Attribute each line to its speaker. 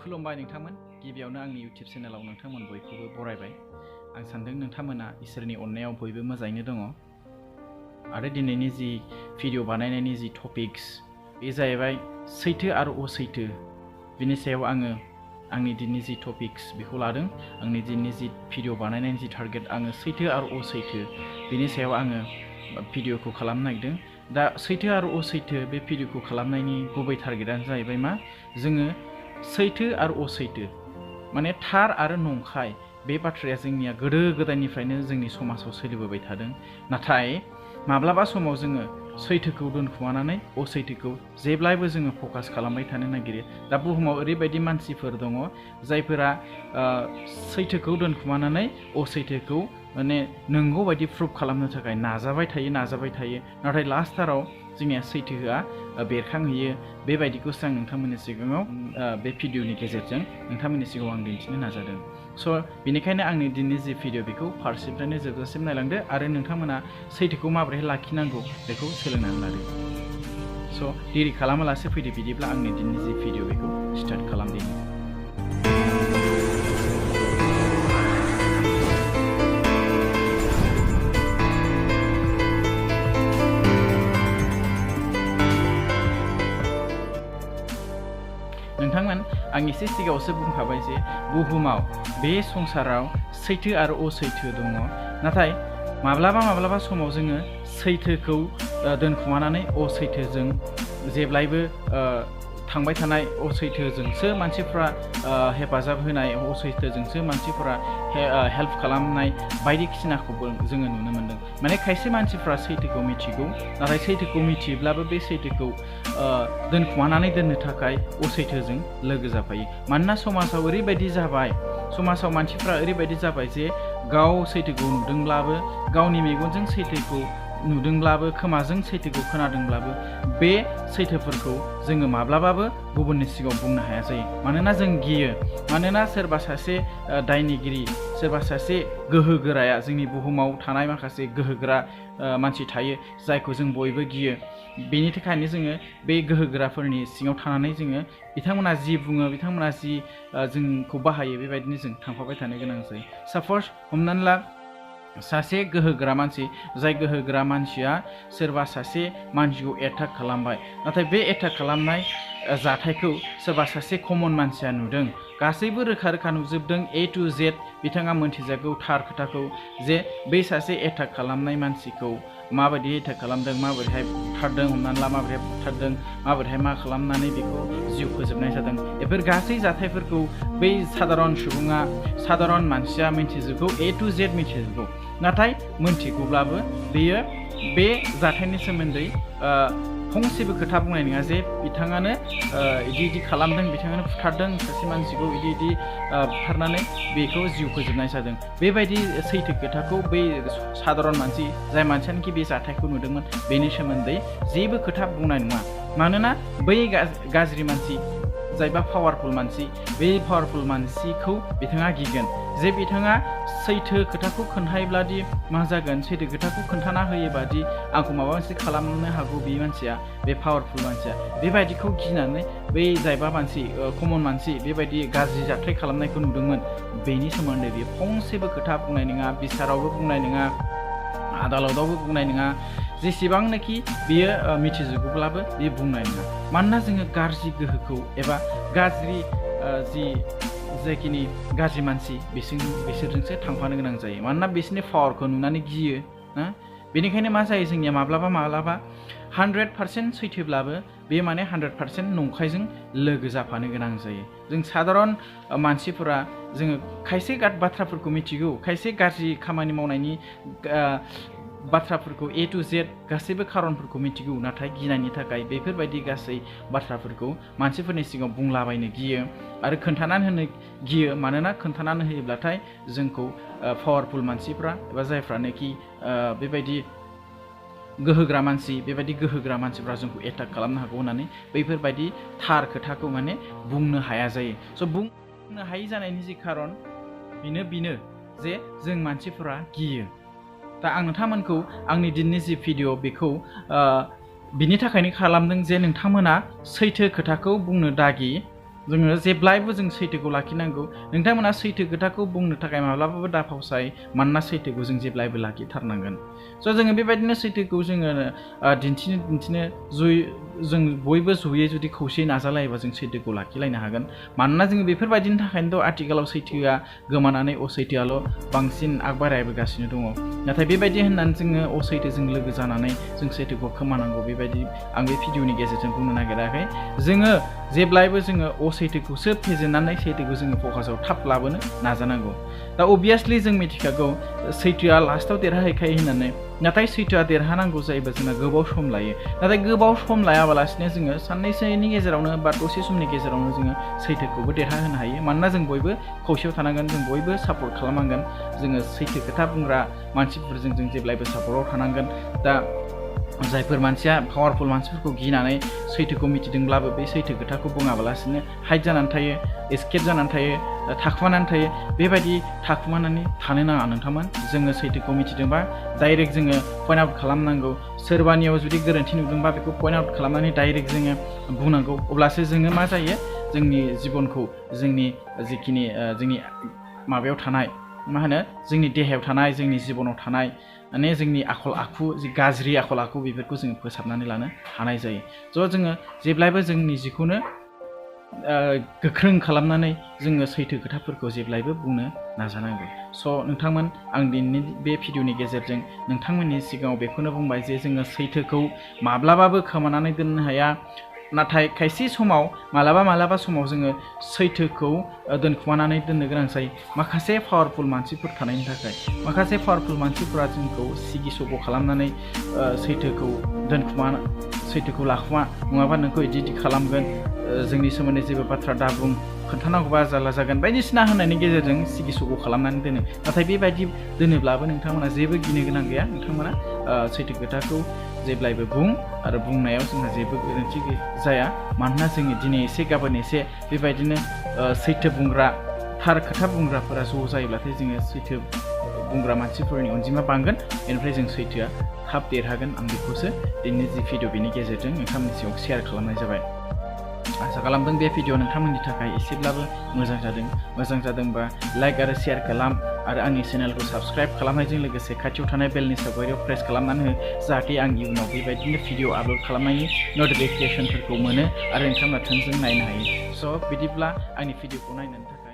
Speaker 1: खुलुमबाय नोंथांमोन गिबियावनो आंनि YouTube चेनेलाव नोंथांमोन बयखौबो बरायबाय आं सान्दों नोंथांमोना इसोरनि अननायाव बयबो मोजाङैनो दङ आरो दिनैनि जि भिडिअ बानायनायनि जि टपिक्स बे जाहैबाय सैथो आरो असैथो बिनि सायाव आङो आंनि दिननि जि टपिक्स बेखौ लादों आंनि दिननि जि भिडिअ बानायनायनि जि टारगेट आङो सैथो आरो असैथो बिनि सायाव आङो भिडिअखौ खालामनो नागिरदों दा सैथो आरो असैथो बे भिडिअखौ खालामनायनि गुबै टारगेटानो जाहैबाय मा जोङो सैथो आरो असैथो माने थार आरो नंखाय बे बाथ्राया जोंनिया गोदो गोदायनिफ्रायनो जोंनि समाजाव सोलिबोबाय थादों नाथाय माब्लाबा समाव जोङो सैथोखौ दोनखुमानानै असैथोखौ जेब्लायबो जोङो फकास खालामबाय थानो नागिरो दा बुहुमाव ओरैबायदि मानसिफोर दङ जायफोरा सैथोखौ दोनखुमानानै असैथोखौ माने नंगौ बायदि प्रुफ खालामनो थाखाय नाजाबाय थायो नाथाय लास्टाराव जोंनिया सैथोआ बेरखांहैयो बेबायदिखौसो आं नोंथांमोननि सिगाङाव बे भिडिअनि गेजेरजों नोंथांमोननि सिगाङाव आं दिन्थिनो नाजादों स' बेनिखायनो आंनि दिननि जि भिडिअ बेखौ फारसेनिफ्रायनो जोबजासिम नायलांदो आरो नोंथांमोना सैथोखौ माबोरैहाय लाखिनांगौ बेखौ सोलोंनानै लादो स' देरि खालामालासे फैदो बिदिब्ला आंनि दिननि जि भिडिअ बेखौ स्टार्ट खालामदिनि नोंथांमोन आं एसे सिगाङावसो बुंखाबाय जे बुहुमाव बे संसाराव सैथो आरो असैथो दङ नाथाय माब्लाबा समाव जोङो सैथोखौ दोनखुमानानै असैथोजों जेब्लायबो थांबाय थानाय असैथोजोंसो मानसिफ्रा हेफाजाब होनाय असैथोजोंसो मानसिफ्रा हेल्प खालामनाय बायदिसिनाखौबो जोङो नुनो मोन्दों माने खायसे मानसिफ्रा सैथोखौ मिथिगौ नाथाय सैथोखौ मिथियोब्लाबो बे सैथोखौ दोनखुमानानै दोननो थाखाय असैथोजों लोगो जाफायो मानोना समाजाव ओरैबायदि जाबाय समाजाव मानसिफ्रा ओरैबायदि जाबाय जे गाव सैथोखौ नुदोंब्लाबो गावनि मेगनजों सैथोखौ नुदोंब्लाबो खोमाजों सैथोखौ खोनादोंब्लाबो बे सैथोफोरखौ जोङो माब्लाबाबो गुबुननि सिगाङाव बुंनो हाया जायो मानोना जों गियो मानोना सोरबा सासे दायनिगिरि सोरबा सासे गोहोगोराया जोंनि बुहुमाव थानाय माखासे गोहोगोरा मानसि थायो जायखौ जों बयबो गियो बेनि थाखायनो जोङो बे गोहोगोराफोरनि सिङाव थानानै जोङो बिथांमोना जि बुङो बिथांमोना जि जोंखौ बाहायो बेबायदिनो जों थांफाबाय थानो गोनां जायो साप'ज हमनानै ला सासे गोहोगोरा मानसि जाय गोहोगोरा मानसिया सोरबा सासे मानसिखौ एटाक खालामबाय नाथाय बे एटाक खालामनाय जाथायखौ सोरबा सासे कमन मानसिया नुदों गासैबो रोखा नुजोबदों A to Z बिथाङा मोनथिजागौ थार खोथाखौ जे बै सासे एटाक खालामनाय मानसिखौ माबायदि एटाक खालामदों माबोरैहाय बुथारदों हमनानै ला माबोरैहाय बुथारदों माबोरैहाय मा खालामनानै बेखौ जिउ फोजोबनाय जादों बेफोर गासै जाथायफोरखौ बै सादारन मानसिया मिथिजोबगौ A to Z मिथिजोबगौ नाथाय मोनथिगौब्लाबो बेयो बे जाथायनि सोमोन्दै फंसेबो खोथा बुंनाय नङा जे बिथाङानो इदि खालामदों बिथाङानो बुथारदों सासे मानसिखौ इदि बुथारनानै बेखौ जिउ फोजोबनाय जादों बेबायदि सैथो खोथाखौ बै सादारन मानसि जाय मानसियानोखि बे जाथायखौ नुदोंमोन बेनि सोमोन्दै जेबो खोथा बुंनाय नङा मानोना बै गाज्रि मानसि जायबा पावारफुल मानसि बे पावारफुल मानसिखौ बिथाङा गिगोन जे बिथाङा सैथो खोथाखौ खोन्थायोब्लादि मा जागोन सैथो खोथाखौ खोन्थाना होयोबादि आंखौ माबा मोनसे खालामनो हागौ बे मानसिया बे पावारफुल मानसिया बेबायदिखौ गिनानै बै जायबा मानसि कमन मानसि बेबायदि गाज्रि जाथाय खालामनायखौ नुदोंमोन बेनि सोमोन्दै बे फंसेबो खोथा बुंनाय नङा बिसारावबो बुंनाय नङा आदालतावबो बुंनाय नङा जेसेबांनाखि बियो मिथिजोबोब्लाबो बियो बुंनाय नङा मानोना जोङो गाज्रि गोहोखौ एबा गाज्रि जायखिनि गाज्रि मानसि बिसोरजोंसो थांफानो गोनां जायो मानोना बिसोरनि पावारखौ नुनानै गियो ना बेनिखायनो मा जायो जोंनिया माब्लाबा 100% सैथोब्लाबो बे माने 100% नंखायजों लोगो जाफानो गोनां जायो जों सादारन मानसिफोरा जोङो खायसे बाथ्राफोरखौ मिथिगौ खायसे गाज्रि खामानि मावनायनि बाथ्राफोरखौ A to Z गासैबो खारनफोरखौ मिथिगौ नाथाय गिनायनि थाखाय बेफोरबायदि गासै बाथ्राफोरखौ मानसिफोरनि सिगाङाव बुंलाबायनो गियो आरो खोन्थानानै होनो गियो मानोना खोन्थानानै होयोब्लाथाय जोंखौ पावारफुल मानसिफ्रा एबा जायफ्रानोखि बेबायदि गोहोग्रा मानसिफ्रा जोंखौ एटाक खालामनो हागौ होननानै बैफोरबायदि थार खोथाखौ माने बुंनो हाया जायो स' बुंनो हायि जानायनि जि खारन बेनो जे जों मानसिफोरा गियो दा आं नोंथांमोनखौ आंनि दिननि जि भिडिअ बेखौ बिनि थाखायनो खालामदों जे नोंथांमोना सैथो खोथाखौ बुंनो दागि जोङो जेब्लायबो जों सैथोखौ लाखिनांगौ नोंथांमोना सैथो खोथाखौ बुंनो थाखाय माब्लाबाबो दाफावसाय मानोना सैथोखौ जों जेब्लायबो लाखिथारनांगोन स' जोङो बेबायदिनो सैथोखौ जोङो दिन्थिनो जों बयबो जयै जुदि खौसेयै नाजालायोबा जों सैथोखौ लाखिलायनो हागोन मानोना जोङो बेफोरबायदिनि थाखायनोथ' आथिखालाव सैथोआ गोमानानै असैथोआल' बांसिन आगबारायबोगासिनो दङ नाथाय बेबायदि होननानै जोङो असैथोजों लोगो जानानै जों सैथोखौ खोमानांगौ बेबायदि आं बे भिडिअनि गेजेरजों बुंनो नागिराखै जोङो जेब्लायबो जोङो असैथोखौसो फेजेननानै सैथोखौ जोङो फकासाव थाब लाबोनो नाजानांगौ दा अबभियासलि जों मिथिखागौ सैथोआ लास्टाव देरहाहैखायो होननानै नाथाय सैथोआ देरहानांगौ जायोबा जोंना गोबाव सम लायो नाथाय गोबाव सम लायाबालासिनो जोङो साननैसोनि गेजेरावनो बा दसे समनि गेजेरावनो जोङो सैथोखौबो देरहाहोनो हायो मानोना जों बयबो खौसेयाव थानांगोन जों बयबो सापर्ट खालामनांगोन जोङो सैथो खोथा बुंग्रा मानसिफोरजों जों जेब्लायबो सापर्टआव थानांगोन दा जायफोर मानसिया पावारफुल मानसिफोरखौ गिनानै सैथोखौ मिथिदोंब्लाबो बे सैथो खोथाखौ बुङाबालासिनो हाइड जानानै थायो एस्केप जानानै थायो थाखुमानानै थायो बेबायदि थाखुमानानै थानो नाङा नोंथांमोन जोङो सैथोखौ मिथिदोंबा डाइरेक्ट जोङो पइन्ट आउट खालामनांगौ सोरबानियाव जुदि गोरोन्थि नुदोंबा बेखौ पइन्ट आउट खालामनानै डाइरेक्ट जोङो बुंनांगौ अब्लासो जोङो मा जायो जोंनि जिबनखौ जोंनि जिखिनि जोंनि माबायाव थानाय मा होनो जोंनि देहायाव थानाय जोंनि जिबनाव थानाय माने जोंनि आखल आखु जि गाज्रि आखल आखु बेफोरखौ जोङो फोसाबनानै लानो हानाय जायो ज' जोङो जेब्लायबो जोंनि जिखौनो गोख्रों खालामनानै जोङो सैथो खोथाफोरखौ जेब्लायबो बुंनो नाजानांगौ स' नोंथांमोन आं दिनैनि बे भिडिअनि गेजेरजों नोंथांमोननि सिगाङाव बेखौनो बुंबाय जे जोङो सैथोखौ माब्लाबाबो खोमानानै दोननो हाया नाथाय खायसे समाव मालाबा समाव जोङो सैथोखौ दोनखुमानानै दोननो गोनां जायो माखासे पावारफुल मानसिफोर थानायनि थाखाय माखासे पावारफुल मानसिफोरा जोंखौ सिगि सग' खालामनानै सैथोखौ लाखुमा नङाबा नोंखौ इदि खालामगोन जोंनि सोमोन्दै जेबो बाथ्रा दाबुं खोन्थानांगौबा जारला जागोन बायदिसिना होननायनि गेजेरजों सिगि सग' खालामनानै दोनो नाथाय बेबायदि दोनोब्लाबो नोंथांमोना जेबो गिनो गोनां गैया नोंथांमोना सैथो खोथाखौ जेब्लायबो बुं आरो बुंनायाव जोंहा जेबो गोरोन्थि जाया मानोना जोङो दिनै एसे गाबोन एसे बेबायदिनो सैथो बुंग्रा थार खोथा बुंग्राफोरा ज' जायोब्लाथाय जोङो सैथो बुंग्रा मानसिफोरनि अनजिमा बांगोन बेनिफ्राय जों सैथोआ थाब देरहागोन आं बेखौसो दिनैनि जि भिडिअ बेनि गेजेरजों नोंथांमोननि सिगाङाव शेयार खालामनाय जाबाय आसा खालामदों बे भिडिअ नोंथांमोननि थाखाय एसेब्लाबो मोजां जादोंबा लाइक आरो शेयार खालाम आरो आंनि चेनेलखौ साबस्क्राइब खालामनायजों लोगोसे खाथियाव थानाय बेलनि सावगारियाव प्रेस खालामनानै हो जाहाथे आं इयुनाव बेबायदिनो भिडिअ आपल'ड खालामनायनि नटिफिकेसनफोरखौ मोनो आरो नोंथांमोना थोंजों नायनो हायो स' बिदिब्ला आंनि भिडिअखौ नायनायनि थाखाय